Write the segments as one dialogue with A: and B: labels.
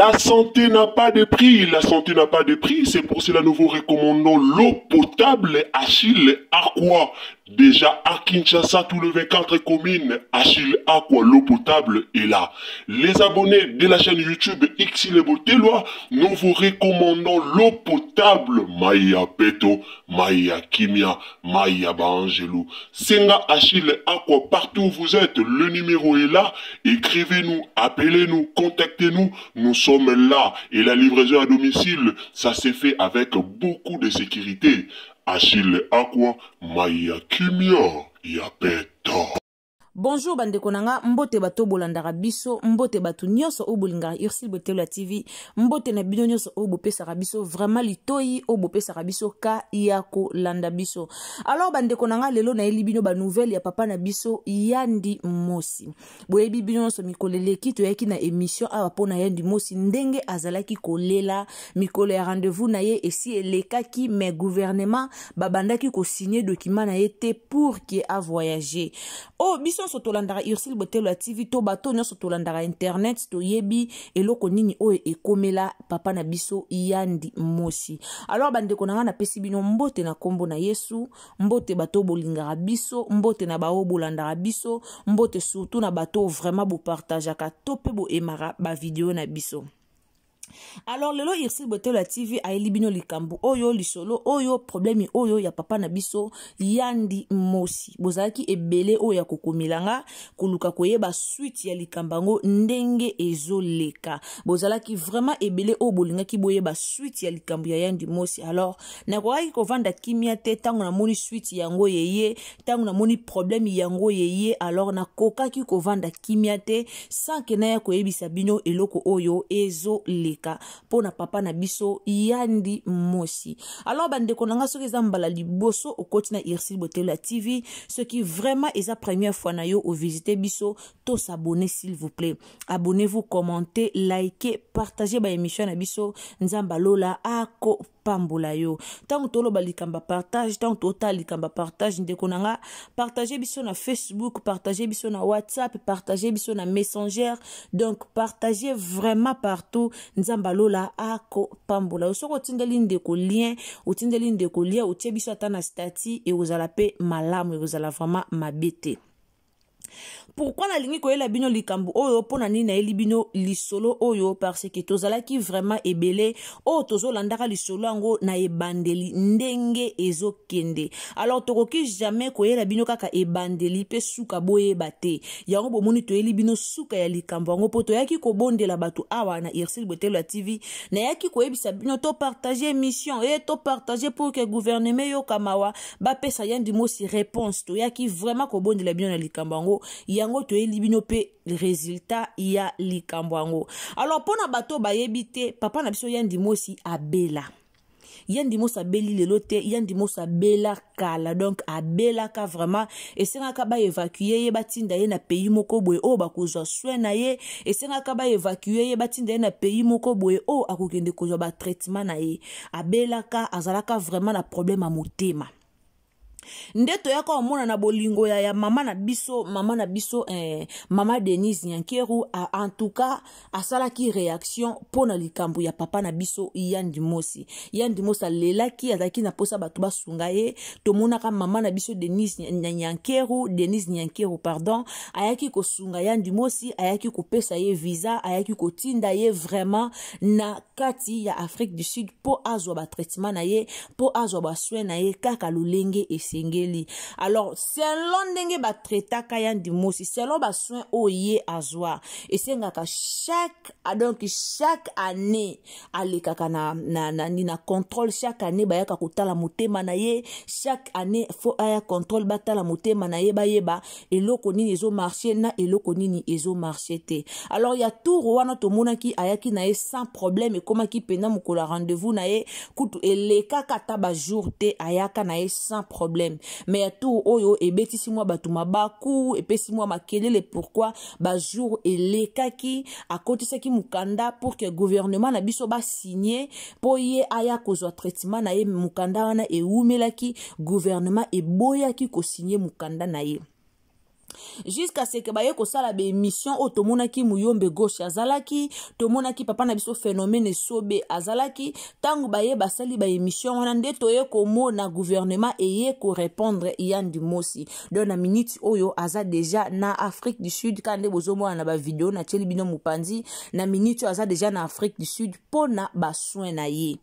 A: La santé n'a pas de prix, la santé n'a pas de prix, c'est pour cela nous vous recommandons l'eau potable Achille Aqua. Déjà à Kinshasa, tout le 24 communes, Achille Aqua, l'eau potable est là. Les abonnés de la chaîne YouTube Xile Boteloi, nous vous recommandons l'eau potable Maya Peto, Maya Kimia, Maya Baangelou. Senga Achille Aqua, partout où vous êtes, le numéro est là. Écrivez-nous, appelez-nous, contactez-nous, nous sommes là. Et la livraison à domicile, ça s'est fait avec beaucoup de sécurité. Achille Aqua, Maya Kimia, Yapeto.
B: Bonjour bandeko na nga, mbote bato bolandaka biso, mbote bato nyonso oyo bolingaka Ursule Botelo ya TV, mbote na bino nyonso oyo bopesaka biso vraiment litoyi, oyo bopesaka biso ka ya kolanda biso. Alors bandeko na nga, lelo nayeli bino ba nouvelle ya papa na biso Yandi Mosi. Boyebi bino nyonso mikolo eleki toyaki na émission awa mpo na Yandi Mosi, ndenge azalaki kolela mikolo ya rendez-vous na ye esi elekaki, mais gouvernement babandaki kosigner document na ye te pour que a voyager. Oh, biso nyonso tolandaka Ursule Botelo ya TV to bato nyonso tolandaka internet, toyebi eloko nini oyo ekomela papa na biso Yandi Mosi. Alors bandeko na nga, napesi bino mbote na kombo na Yesu, mbote bato bolingaka biso, mbote na baoyo bolandaka biso, mbote surtout na bato vraiment bopartageaka to mpe boaimaka bavideo na biso. Alors lelo Ursule Botelo ya TV ayeli bino likambo oyo, lisolo oyo, problème oyo ya papa na biso Yandi Mosi. Bozalaki ebele oyo ya kokomela nga koluka koyeba suite ya likambo yango ndenge ezoleka. Bozalaki vraiment ebele oyo bolingaki boyeba suite ya likambo ya Yandi Mosi. Alors nakokaki kovanda kimia te ntango namoni suite yango yeye, ntango namoni problème yango yeye. Alors nakokaki kovanda kimia te sans que naya koyebisa bino eloko oyo ezoleka mpona papa na biso Yandi Mosi. Alors bandeko na nga, soki eza mbala liboso okoti na Ursule Botelo ya TV, soki vraiment eza première fois na yo ovisite biso, tos'abonner s'il vous plaît. Abonnez-vous, commentez, likez, partagez ba émission na biso. Nzambe alola akopambola yo. Ntango toloba likambo partage, ntango totala likambo partage, ndeko na nga, partage biso na Facebook, partage biso na WhatsApp, partage biso na Messenger, donc partagez vraiment partout. Nzambe alola akopambola yo. Soki otindeli ndeko lien, otindeli ndeko lien, otie biso ata na statut, ekozala mpe malamu, ekozala vraiment mabe te. Pourquoi nalingi koyela bino likambo oyo? Mpo na nini nayeli bino lisolo oyo? Parce que tozalaki vraiment ebele oyo tozolandaka lisolo yango na ebandeli ndenge ezokende. Alors tokoki jamais koyela bino kaka ebandeli mpe suka boyeba te. Yango bomoni toyeli bino suka ya likambo yango, mpo toyaki kobondela bato awa na Ursule Botelo ya TV. Nayaki koyebisa bino topartage émission e topartage pour que gouvernement eyoka mawa, bapesa Yandi Mosi réponse. Toyaki vraiment kobondela bino na likambo yango. Yango toyeli bino mpe résultat ya likambo yango. Alors mpona bato bayebi te, papa na biso Yandi Mosi abela. Yandi Mosi abeli lelo te, Yandi Mosi abela kala. Donc abelaka vraiment, esengaka baévacue ye, batinda ye na pays moko boye oyo bakozwa soin na ye. Esengaka baévacue ye, batinda ye na pays moko boye oyo akokende kozwa batraitement na ye. Abelaka, azalaka vraiment na problème ya motema. Nde toyaka komona na bolingo ya mama na biso, mama Denise Nyankeru. En tout cas asalaki réaction mpo na likambo ya papa na biso Yandi Mosi. Yandi Mosi alelaki, azalaki na mposa bato basunga ye. Tomonaka mama na biso Denise Nyankeru, Denise Nyankeru pardon, ayaki kosunga Yandi Mosi, ayaki kopesa ye visa, ayaki kotinda ye vraiment na kati ya Afrique du Sud mpo azwa batraitement na ye, mpo azwa basoin na ye kaka lolenge esengeli. Alors selon ndenge batraitaka Yandi Mosi, selon basoin oyo ye azwa, esengaka chaque, donc chaque année alekaka na contrôle. Chaque année bayaka kotala motema na ye. Chaque année faut aya contrôle, batala motema na ye, bayeba eloko nini ezomarche na eloko nini ezomarche te. Alors ya tour wana tomonaki ayaki na ye sans problème. Ekomaki mpenza mokolo ya rendez-vous na ye, kutu elekaka ata bajour te, ayaka na ye sans problème. Mais ya tour oyo ebetisi mwa bato mabaku, epesi mwa makelele. Pourquoi? Bajour elekaki, akotisaki mokanda pour que gouvernement na biso basigne mpo ye aya kozwa traitement na ye. Mokanda wana ewumelaki, gouvernement eboyaki kosigne mokanda na ye. Jusqu'à ce que baye kosala baémission oyo, tomonaki Muyombe Gauche azalaki, tomonaki papa na biso Phénomène Esobe azalaki. Ntango baye basali baémission wana, nde toye komona gouvernement eye korépondre Yandi Mosi. Donc na minute oyo aza déjà na Afrique du Sud, kaka nde bozomona na bavideo natieli bino mopanzi. Na minute oyo aza déjà na Afrique du Sud mpo na basoin na ye.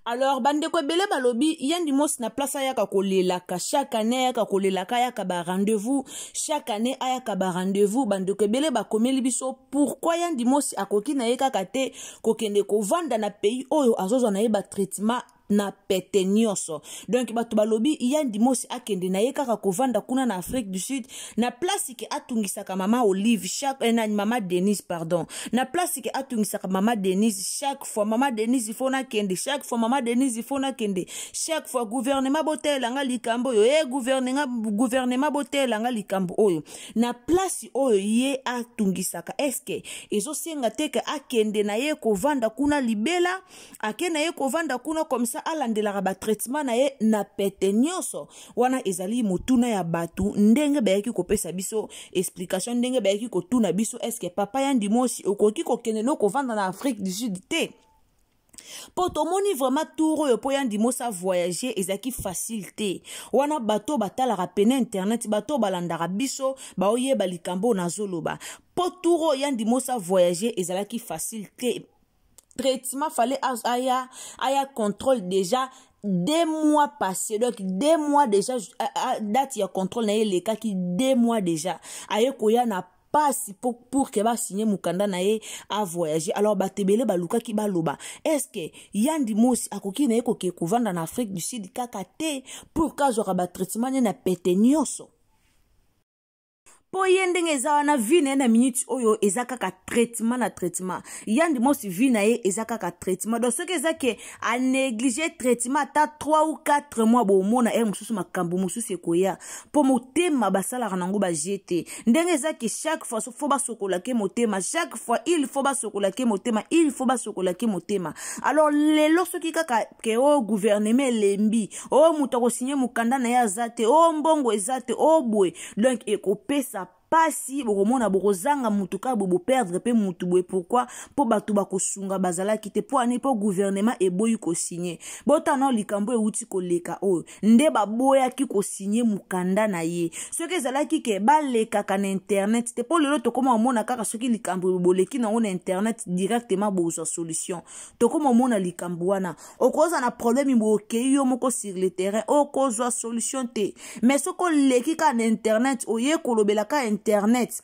B: Alors bandeko ebele balobi Yandi Mosi, na place ayaka kolelaka chaque année, ayaka kolelaka, ayaka barendez-vous chaque année, ayaka barendez-vous. Bandeko ebele bakomeli biso: pourquoi Yandi Mosi akoki na ye kaka te kokende kovanda na pays oyo azozwa na ye batraitement na pete nyonso? Donc bato balobi Yandi Mosi akende na ye kaka kovanda kuna na Afrique du Sud, na place ke atungisaka mama Olive chaque nani, mama Denise, pardon, na place ke atungisaka mama Denise chaque fois. Mama Denise, il faut nakende chaque fois, mama Denise, il faut nakende chaque fois. Gouvernement, botelanga likambo oyo. E gouvernement, gouvernement, botelanga likambo oyo. Na place oyo ye atungisaka, eske ezosenga te ke akende na ye kovanda kuna libela? Ake na ye kovanda kuna, comme ça alandelaka batraitement na ye na pete nyonso. Wana ezali motuna ya bato, ndenge bayaki kopesa biso explication, ndenge bayaki kotuna biso: eske papa Yandi Mosi okoki kokende no kovanda na Afrique du Sud te? Mpo tomoni vraiment tour oyo, mpo Yandi Mosi avoyage, ezalaki facile te. Wana bato batalaka pene internet, bato balandaka biso, baoyeba likambo oyo nazoloba. Mpo tour oyo Yandi Mosi avoyage, ezalaki facile te. Traitement, fallait aya contrôle déjà 2 mois passé, donc 2 mois déjà date ya contrôle na ye elekaki 2 mois déjà. Aye koya na pasi pour ke basinye mokanda na ye, avoyage. Alors bato ebele balukaki baloba: est-ce Yandi Mosi akoki na ye koke kovanda na Afrique du Sud kaka te pour ke azwaka batraitement ne na pete nyonso? Mpo ye ndenge eza wana, vie na ye na minute oyo eza kaka traitement na traitement. Yandi Mosi, vie na ye eza kaka traitement. Donc soki eza ke anéglige traitement ata 3 ou 4 mois, bomona ere mosusu makambo mosusu ekoya. Mpo motema basalaka nango baje te. Ndenge eza ke chaque fois faut basokolake motema, chaque fois il faut basokolake motema, il faut basokolake motema. Alors lelo soki kaka ke o gouvernement elembi, o moto akosinye mokanda na ye aza te, o mbongo eza te, o boye, donc ekopesa pasi. Bokomona bokozanga mutu kaka boye, boperdre mpe mutu boye. Pourquoi? Mpo bato bakosunga bazalaki te. Mpo ani? Mpo gouvernement eboyi kosinye. Botana likambo ewuti koleka oyo, nde baboyaki kosinye mokanda na ye. Soki ezalaki ke balekaka na internet te, mpo lelo tokóma omona kaka soki likambo boleki nango na internet, directement bozwa solution. Tokóma omona likambo wana, okozwa na problème boye, okei yo moko sur le terrain, okozwa solution te. Mais soki oleki kaka na internet, oye kolobela kaka internet,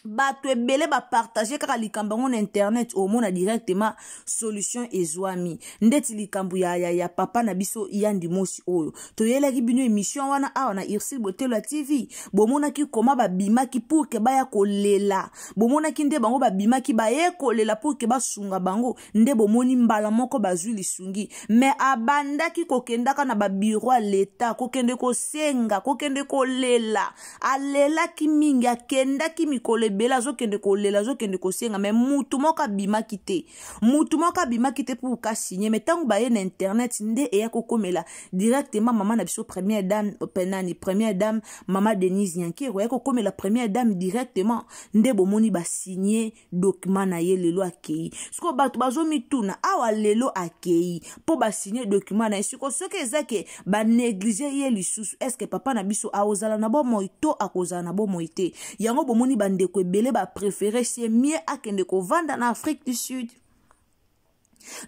B: bato ebele bapartage kaka likambo yango na internet, omona directement solution ezwami. Ndeti likambo ya papa na biso Yandi Mosi oyo toyelaki bino émission wana awa na Ursile Botelo ya TV, bomonaki koma babimaki pour ke baya kolela. Bomonaki nde bango babimaki, baye kolela pour ke basunga bango. Nde bomoni mbala moko bazwi lisungi. Me abandaki kokendaka na babiro ya leta, kokende kosenga, kokende kolela. Alelaki mingi, akendaki mikolo ebele, azokende kolela, azokende kosenga, me mutu moko abimaki te, mutu moko abimaki te pour kasigne. Me ntango baye na internet, nde eya kokomela directement mama na biso première dame, nani, première dame mama Denise Nyankero. Eya kokomela première dame directement, nde bomoni basigne document na ye. Lelo akei. Sikoyo bato bazomituna awa, lelo akei mpo basigne document na ye. Sikoyo soki eza ke banéglige ye lisusu, est-ce papa na biso akozala na bomoi to akozala na bomoi te? Yango bomoni bandeko ebele bapréféré, c'est mieux akende kovanda na Afrique du Sud.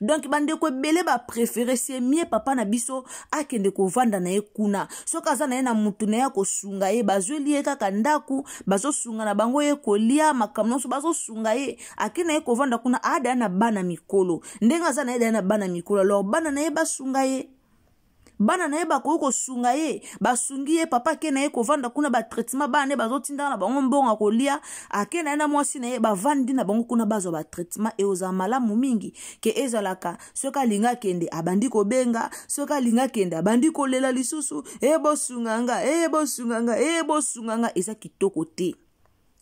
B: Donc bandeko ebele bapréféré, c'est mieux papa na biso akende kovanda na ye kuna. Soki aza na ye na mutu na ye akosunga ye, bazweli ye kaka ndako, bazosunga na bango ye kolia, makambo nyonso bazosunga ye. Ake na ye kovanda kuna, adaya na bana mikolo, ndenge aza na ye daya na bana mikolo. Alors bana na ye basunga ye, bana na ye bakoki kosunga ye, basungi ye. Papa ake na ye kovanda kuna, batraitement, bana na ye bazotindaka na bango mbongo ya kolia. Ake na ye na mwasi na ye, bavandi na bango kuna, bazwa batraitement. Eozala malamu mingi ke ezalaka soki alingi akende, abandi kobenga, soki alingi akende, abandi kolela lisusu: e bosunga nga, e bosunga nga, e bosunga nga. Eza kitoko te,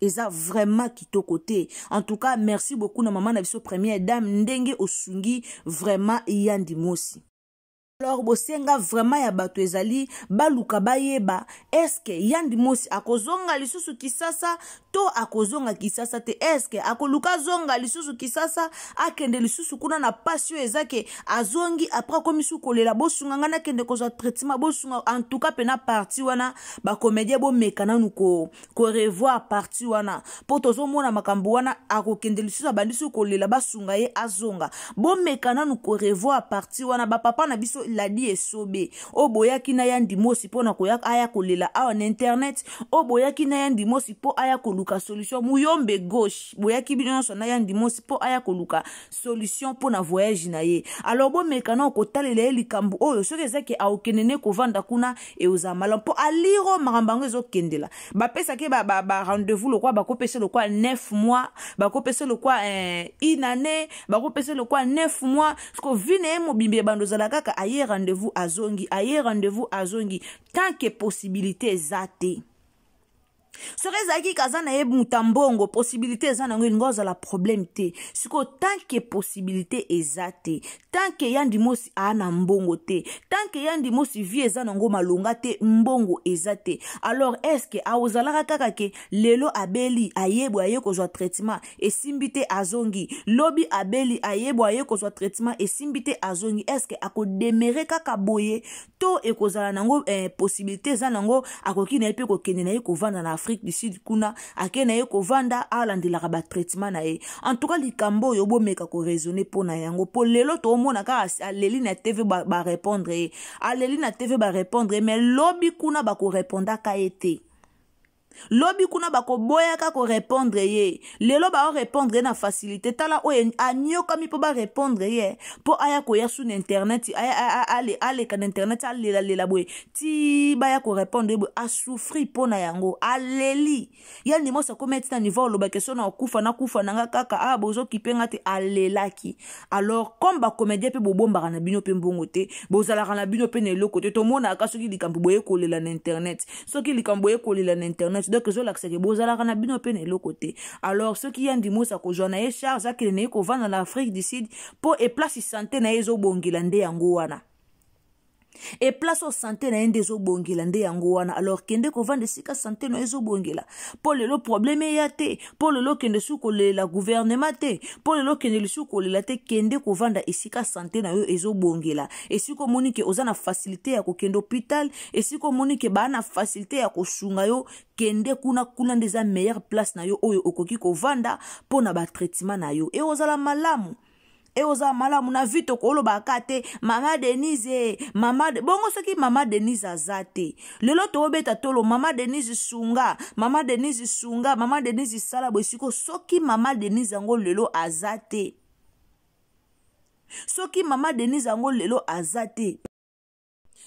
B: eza vraiment kitoko te. En tout cas, merci beaucoup na mama na biso première dame, ndenge osungi vraiment Yandi Mosi. Alors bosenga vraiment ya bato ezali baluka bayeba eske Yandi Mosi akozonga lisusu Kisasa to akozonga Kisasa te. Eske akoluka azonga lisusu Kisasa, akende lisusu kuna na pasi oyo eza ke azongi après akomi su kolela, bosunga ngai nakende kozwa traitement, bosunga. En tout cas pena parti wana bacomédien bomeka nanu ko korevoir parti wana, mpo tozomona makambo wana, akokende lisusu abandi su kolela, basunga ye azonga. Bomeka nanu korevoir parti wana. Bapapa na biso Ladi Esobe oyo boyaki na Yandi Mosi mpona koya aya kolela awa na internet, oyo boyaki na Yandi Mosi mpo aya koluka solution, Muyombe Gauche, boyaki bino nyonso na Yandi Mosi mpo aya koluka solution mpo na voyage na ye. Alors bomeka na kotalela ye likambo oyo, soki ezaki akokende ne kovanda kuna, eozala malamu, mpo aliro makambo yango ezokendela. Bapesaki ba, ba, ba rendez-vous lokwa bakopesa lokwa 9 mois, bakopesa lokwa une année, bakopesa lokwa 9 mois. Siko vie na ye mobimbi ebando ozala kaka aye rendez-vous azongi, aye rendez-vous azongi, tant que possibilité eza te. Soki ezalaki kaza na ye muta mbongo, possibilité eza nango, elingi ozala problème te. Sikoyo tant que possibilité eza te, tant que Yandi Mosi aa na mbongo te, tant que Yandi Mosi vie eza nango malonga te, mbongo eza te, alors est-ce aozalaka kaka ke lelo abeli, ayebwe, aye kozwa traitement, esimbi te, azongi, lobi abeli, ayebwe, aye kozwa traitement, esimbi te, azongi? Est-ce akodemeurer kaka boye to ekozala nango possibilité eza nango, akoki na ye mpe kokende na ye kovanda na Afrique du Sud kuna, ake na ye kovanda, alandelaka batraitement na ye? En tout cas likambo oyo bomeka koraisonner mpo na yango, mpo lelo toomona kaka aleli na TV, barépondre ye, aleli na TV, barépondre ye, mais lobi kuna bakorépondaka ye te. Lobi kuna bakoboyaka korépondre ye. Lelo baorépondre ye na facilité. Tala oyo anyokami mpo barépondre ye, mpo aya koya su na internet, aleka na internet, alelalela boye ti baya korépondre ye boye. Asouffrir mpo na yango, aleli. Yandi Mosi akomi eti na niveau olobaki so na okufa, nakufa na nga kaka a bozokipe nga te. Alelaki. Alors comme bacomédien mpe bobombaka na bino mpe mbongo te, bozalaka na bino mpe na eloko te, tomonaka soki likambo boye kolela na internet, soki likambo boye kolela na internet, donc ezolakisaka bozalaka na bino mpe na eloko te. Alors soki Yandi Mosi akozwa na ye charge, akende na ye kovanda na Afrique du Sud, mpo eplace santé na ye ezobongela nde yango wana, eplace oyo santé na ye nde ezobongela nde yango wana. Alors kende kovanda esika santé na ye ezobongela, mpo lelo problème eya te, mpo lelo okende su kolela gouvernement te, mpo lelo okende lisusu kolela te. Kende kovanda esika santé na yo ezobongela, esika omoni ke oza na facilité ya kokende hôpital, esika omoni ke baa na facilité ya kosunga yo. Kende kuna, kuna nde eza meilleure place na yo oyo okoki kovanda mpo na batraitement na yo, eozala malamu, eozala malamu na vie. Tokolobaka te mama Denise, mama de... bongo soki mama Denise aza te, lelo toobeta tolo mama Denise sunga, mama Denise sunga, mama Denise sala boye. Siko soki mama Denise yango lelo aza te, soki mama Denise yango lelo aza te,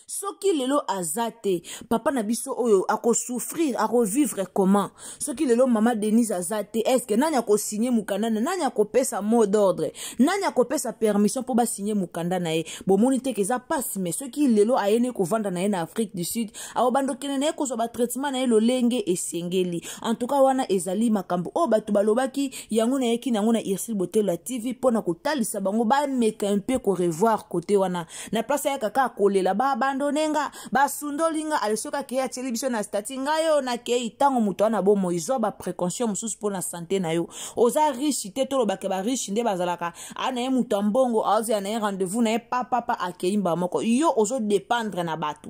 B: soki lelo aza te, papa na biso oyo akosouffrir, akovivre comment? Soki lelo mama Denise aza te, est-ce nani akosigner mokanda na nani akopesa mot d'ordre, nani akopesa permission mpo basigner mokanda na ye? Bomoni te ke eza pasi? Mais soki lelo ayeni kovanda na ye na Afrique du Sud, akobanda okende na ye kozwa batraitement na ye lolenge esengeli. En tout cas wana ezali makambo oyo bato balobaki yango, nayeki nango na Ursile Botelo ya TV mpona kotalisa bango bameka mpe korevoir kote wana. Na place ayaka kaka kolela baabandonner nga, basundoli nga, ale soki akei atieli biso na statut ngai oyo nakei, ntango moto wana bomoi, zwa baprécaution mosusu mpo na santé na yo. Oza riche te, tolobaka bariche nde bazalaka aa na ye moto ya mbongo, azwa na ye rendez-vous na ye papapa, akei mbala moko. Yo ozodépendre na bato,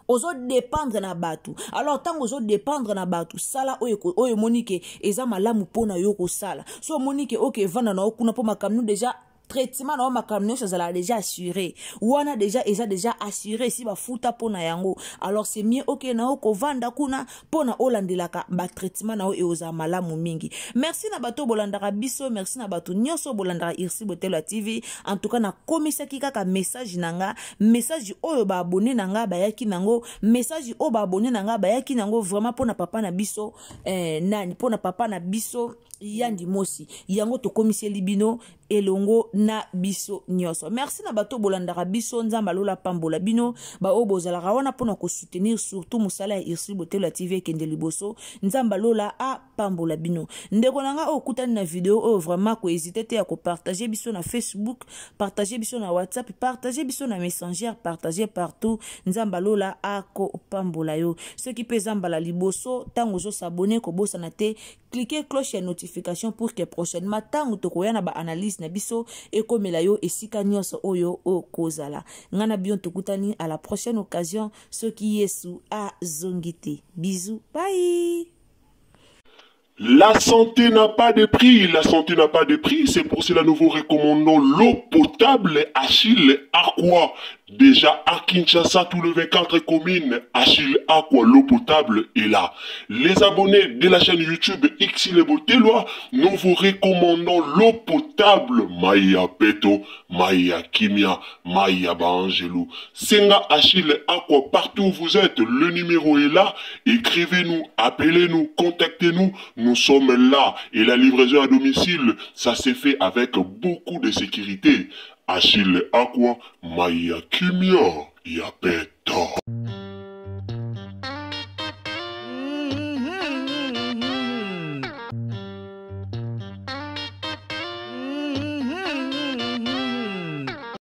B: ozodépendre na bato. Alors ntango ozodépendre na bato, sala oyo oyo omoni ke eza malamu mpo na yo kosala. So omoni ke oke evanda na yo kuna, mpo makambo déjà traitement na yo, makambo nyonso ezalaka déjà assuré wana, déjà eza déjà assuré, esi bafuta mpo na yango. Alors c'est mieux okende na yo kovanda kuna mpo na olandelaka batraitement na yo, eozala malamu mingi. Merci na bato bolandaka biso, merci na bato nyonso bolandaka Irsi Botelo ya TV. En tout cas nakomisaki kaka message na nga, message oyo baabonnés na nga bayaki nango, message oyo baabonnés na nga bayaki nango vraiment mpo na papa na biso nani, mpo na papa na biso. Yandi Mosi. Yango tokomiseli bino elongo na biso nyonso. Merci na bato bolandaka biso, Nzambe alola pambola bino, baoyo bozalaka wana mpona kosoutenir surtout mosala ya Ursule Botelo ya TV ekende liboso. Nzambe alola apambola bino. Ndeko na nga oyo okutani na video oyo, vraiment kohésite te ya kopartage biso na Facebook, partage biso na WhatsApp, partage biso na Messenger, partage partout. Nzambe alola akopambola yo. Soki mpe eza mbala liboso ntango ozosabone, kobosana te cliquer cloche ya notification pour que prochainement ntango tokoya na baanalyse na biso ekomela yo esika nyonso oyo okozala. Ngai na bino tokutani à la prochaine occasion soki Yesu azongi te. Bisous, bye.
A: La santé n'a pas de prix, la santé n'a pas de prix, c'est pour cela nous vous recommandons l'eau potable Achille Aqua. Déjà à Kinshasa, tout le 24 communes, Achille Aqua, l'eau potable est là. Les abonnés de la chaîne YouTube Xile Boteloi, nous vous recommandons l'eau potable Maya Peto, Maya Kimia, Maya Baangelou. Senga Achille Aqua, partout où vous êtes, le numéro est là. Écrivez-nous, appelez-nous, contactez-nous. Nous sommes là. Et la livraison à domicile, ça s'est fait avec beaucoup de sécurité. Achille Aqua, Maya Kimia, Yapeto.